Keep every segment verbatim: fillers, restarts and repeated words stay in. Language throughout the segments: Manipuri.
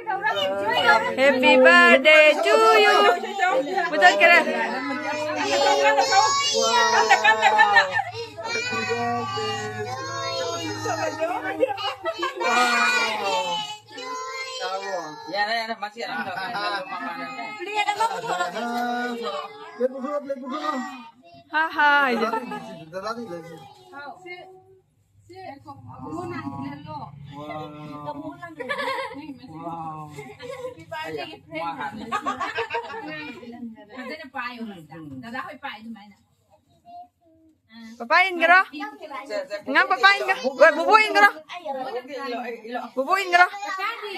Happy birthday to you. ꯃꯨꯊꯠꯈ꯭ꯔꯦ꯫ ꯌꯥꯔꯦ, ꯌꯥꯔꯦ, ꯃꯁꯤ ꯑꯗꯨꯝ ꯇꯧꯔꯣ꯫ ꯍꯥ ꯍꯥ ꯍꯥꯏꯁꯦ꯫ ꯐꯖꯅ ꯄꯥꯏꯌꯣ꯫ ꯗꯥꯗꯥ ꯍꯣꯏ ꯄꯥꯏ ꯑꯗꯨꯃꯥꯏꯅ꯫ ꯄꯄꯥ ꯏꯟꯈ꯭ꯔꯣ꯫ ꯑꯉꯥꯡ ꯄꯄꯥ ꯏꯟꯈ꯭ꯔꯣ꯫ ꯍꯣꯏ, ꯕꯨꯕꯨ ꯏꯟꯈ꯭ꯔꯣ꯫ ꯕꯨꯕꯨ ꯏꯟꯈ꯭ꯔꯣ꯫ ꯀꯀꯥꯗꯤ?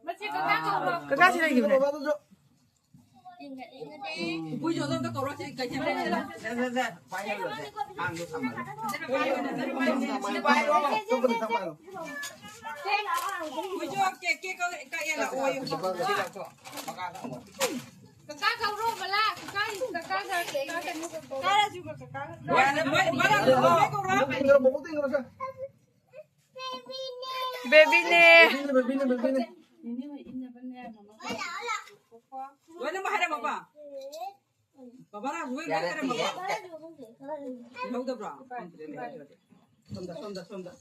ꯃꯁꯤ ꯀꯀꯥ ꯀꯧꯔꯣ꯫ ꯀꯀꯥ ꯁꯤ ꯂꯩꯈꯤꯕꯅꯦ꯫ ꯕꯨꯕꯨꯏꯁꯨ ꯑꯗꯣꯝꯗ ꯀꯧꯔꯣ, ꯁꯤ ꯀꯩꯊꯦꯜ ꯆꯠꯂꯦ꯫ ꯁꯦ, ꯁꯦ, ꯁꯦ, ꯄꯥꯏꯍꯜꯂꯣꯁꯦ꯫ ꯑꯉꯥꯡꯗꯣ ꯊꯝꯃꯒꯦ꯫ ꯕꯨꯕꯨꯏꯁꯨ ꯀꯦꯛ, ꯀꯦꯛ ꯀꯛꯑꯦ, ꯀꯛꯑꯦ ꯂꯥꯛꯑꯣꯌꯨ꯫ ꯁꯤ ꯂꯧꯊꯣꯛ꯫ ꯃꯈꯥꯗ ꯑꯃꯨꯛ꯫ ꯀꯀꯥ ꯀꯧꯔꯣ, ꯕꯂꯥ꯫ ꯀꯀꯥ, ꯀꯀꯥ ꯀꯧꯔꯣ꯫ ꯌꯥꯔꯦ, ꯃꯣꯏ, ꯃꯣꯏ ꯀꯧꯔꯣ꯫ ꯕꯦꯕꯤꯅꯦ꯫ ꯕꯦꯕꯤꯅꯦ꯫ ꯕꯦꯕꯤꯅꯦ, ꯕꯦꯕꯤꯅꯦ꯫ ꯂꯣꯏꯅꯃꯛ ꯍꯥꯏꯔꯝꯃꯣꯀꯣ꯫ ꯕꯕꯥ ꯔꯥꯖꯨ ꯍꯣꯏ ꯂꯣꯏ ꯍꯥꯏꯔꯝꯃꯣꯀꯣ꯫ ꯂꯩꯍꯧꯗꯕ꯭ꯔꯣ? ꯁꯣꯝꯗ, ꯁꯣꯝꯗ, ꯁꯣꯝꯗ꯫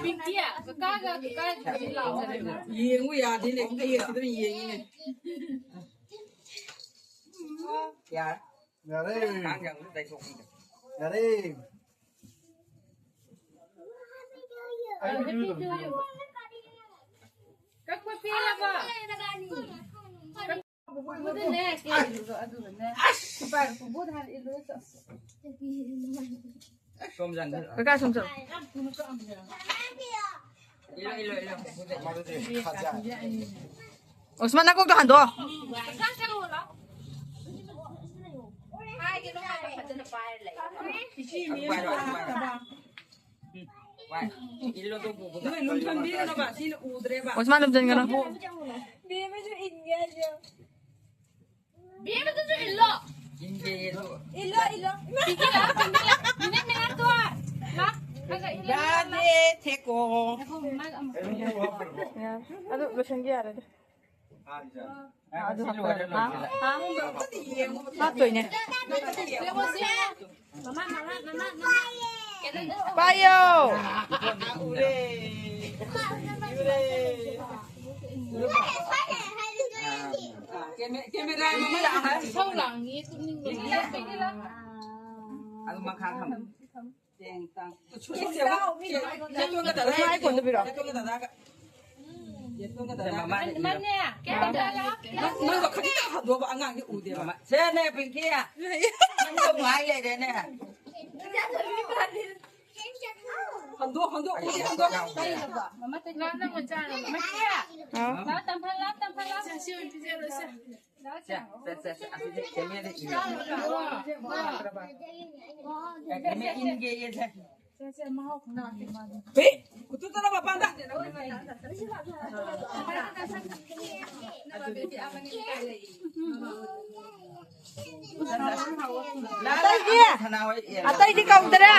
ꯄꯤꯡꯀꯤ, ꯀꯀꯥꯒ ꯀꯀꯥꯒꯤ ꯂꯥꯛꯑꯣ꯫ ꯌꯦꯡꯉꯨ ꯌꯥꯗꯦꯅꯦ, ꯑꯩ ꯑꯁꯤꯗ ꯌꯦꯡꯉꯤꯅꯦ꯫ ꯌꯥꯔꯦ꯫ ꯌꯥꯔꯦ꯫ ꯀꯥꯡ ꯌꯥꯝ ꯇꯩꯊꯣꯛꯄꯤꯗ꯫ ꯌꯥꯔꯦ꯫ ꯀꯛꯄ ꯄꯦꯜꯂꯕꯣ? ꯄꯨꯄꯨꯗꯅꯦ, ꯀꯦꯛ ꯏꯜꯂꯨꯔꯣ, ꯑꯗꯨꯒꯅꯦ꯫ ꯁꯤ ꯄꯥꯏꯔꯣ, ꯄꯨꯄꯨꯗ ꯍꯥꯟꯅ ꯏꯜꯂꯨꯔꯣ, ꯆꯣ꯫ ꯁꯣꯝ ꯆꯪꯁꯤꯜꯂꯣ꯫ ꯀꯀꯥ ꯁꯨꯝ ꯆꯠꯂꯣ꯫ ꯏꯜꯂꯣ, ꯏꯜꯂꯣ, ꯏꯜꯂꯣ꯫ ꯃꯗꯨꯗꯤ ꯈꯥꯖꯥ꯫ ꯎꯁꯃꯥꯟ ꯅꯀꯣꯛꯇꯣ ꯍꯟꯗꯣꯛꯑꯣ꯫ ꯍꯥꯏꯒꯅꯣ ꯍꯥꯏꯕ ꯐꯖꯅ ꯄꯥꯏꯔ ꯂꯩ꯫ ꯑꯗꯨ ꯄꯥꯏꯔꯣ, ꯑꯗꯨ ꯄꯥꯏꯔꯣ꯫ ꯎꯝ, ꯄꯥꯏ꯫ ꯏꯜꯂꯣ, ꯑꯗꯨ ꯄꯨꯄꯨꯗ꯫ ꯅꯣꯏ ꯑꯗꯨꯝ ꯊꯝꯕꯤꯔꯅꯣ ꯕꯥ, ꯁꯤꯅ ꯎꯗ꯭ꯔꯦꯕ꯫ ꯎꯁꯃꯥꯟ ꯂꯨꯝꯖꯟꯒꯅꯨ꯫ ꯕꯦꯝꯃꯁꯨ ꯏꯟꯒꯦ ꯍꯥꯏꯁꯦ꯫ ꯕꯦꯝꯃꯗꯨꯁꯨ ꯏꯜꯂꯣ꯫ ꯏꯟꯒꯦꯌꯦ, ꯑꯗꯨ꯫ ꯏꯜꯂꯣ, ꯏꯜꯂꯣ꯫ ꯄꯤꯡꯀꯤ ꯂꯥꯛꯑꯣ, ꯄꯤꯡꯀꯤ ꯂꯥꯛꯑꯣ꯫ ꯃꯤꯅꯠ, ꯃꯤꯅꯠ ꯇꯣ꯫ ꯂꯥꯛ꯫ ꯔꯥꯙꯦ ꯊꯦꯀꯣ꯫ ꯑꯗꯨ ꯂꯣꯏꯁꯟꯒꯦ ꯌꯥꯔꯦꯗ꯫ ꯑꯗꯨ ꯍꯥꯞꯄ ꯌꯥꯔꯦ꯫ ꯍꯥ? ꯍꯥꯞꯇꯣꯏꯅꯦ꯫ ꯄꯥꯏꯌꯣ꯫ ꯀꯦꯃꯦꯔꯥ ꯃꯃꯥꯡꯗ ꯏꯁꯧ ꯂꯥꯡꯉꯤ, ꯇꯨꯝꯅꯤꯡꯕ꯫ ꯑꯗꯨ ꯃꯈꯥ ꯊꯝꯃꯨ꯫ ꯅꯪ, ꯅꯪꯗꯣ ꯈꯖꯤꯛꯇꯪ ꯍꯟꯗꯣꯛꯑꯕ ꯑꯉꯥꯡꯗꯤ ꯎꯗꯦꯕ꯫ ꯁꯦꯅꯦ, ꯄꯤꯡꯀꯤ꯫ ꯅꯪꯗꯣ ꯉꯥꯏ ꯂꯩꯔꯦꯅꯦ꯫ ꯍꯟꯗꯣꯛ, ꯍꯟꯗꯣꯛ, ꯎꯗꯦ, ꯍꯟꯗꯣꯛ꯫ ꯍꯥꯎ꯫ ꯁꯦ, ꯁꯦ, ꯁꯦ, ꯑꯁꯤꯗꯤ ꯀꯦꯃꯦꯔꯥꯗ ꯏꯟꯒꯦ꯫ ꯀꯦꯃꯦꯔꯥ ꯏꯟꯒꯦꯌꯦ, ꯁꯦ꯫ ꯍꯦ, ꯈꯨꯠꯇꯨ ꯆꯠꯂꯣ ꯃꯄꯥꯟꯗ꯫ ꯑꯇꯩꯗꯤ? ꯁꯅꯥ ꯍꯣꯏ ꯌꯦꯡꯉꯣ꯫ ꯑꯇꯩꯗꯤ ꯀꯧꯗ꯭ꯔꯦ?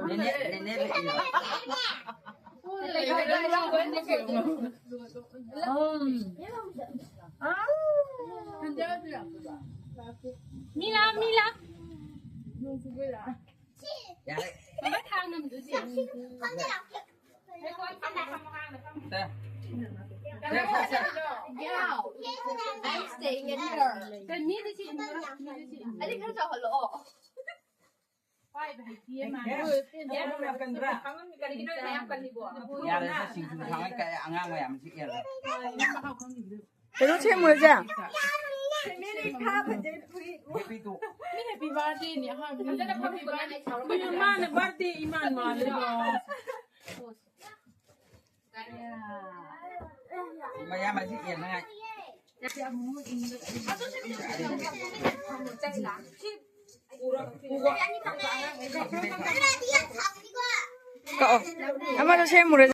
ꯅꯦꯅꯦ, ꯅꯦꯅꯦ ꯂꯩ꯫ ꯃꯤꯂꯥ, ꯃꯤꯂꯥ꯫ ꯌꯥꯔꯦ꯫ ꯃꯃꯥ ꯊꯥꯡ ꯅꯝꯗꯨꯗꯤ꯫ ꯁꯦ꯫ ꯁꯦ, ꯁꯦ, ꯁꯦ꯫ ꯌꯥꯎ꯫ I'm staying in here꯫ ꯀꯩ ꯃꯤꯗꯤ ꯁꯤ ꯏꯟꯗꯣꯔ? ꯃꯤꯗꯤ ꯁꯤ ꯏꯟꯗꯣꯔ? ꯑꯩꯗꯤ ꯈꯔ ꯆꯥꯎꯍꯜꯂꯛꯑꯣ꯫ ꯌꯥꯔꯦ, ꯁꯤꯡꯖꯨ ꯊꯥꯡꯉꯩ ꯀꯥꯏ ꯑꯉꯥꯡ ꯃꯌꯥꯝꯁꯤ ꯌꯦꯡꯉꯣ꯫ ꯀꯩꯅꯣ ꯁꯦꯝꯃꯨꯔꯁꯦ? ꯃꯥꯅ birthday ꯏꯃꯥꯟ ꯃꯥꯜꯂꯦꯕ꯫ ꯃꯌꯥꯝ ꯑꯁꯤ ꯌꯦꯡꯅꯉꯥꯏ꯫ ꯀꯛꯑꯣ꯫ ꯑꯃꯗꯣ ꯁꯦꯝꯃꯨꯔꯁꯦ꯫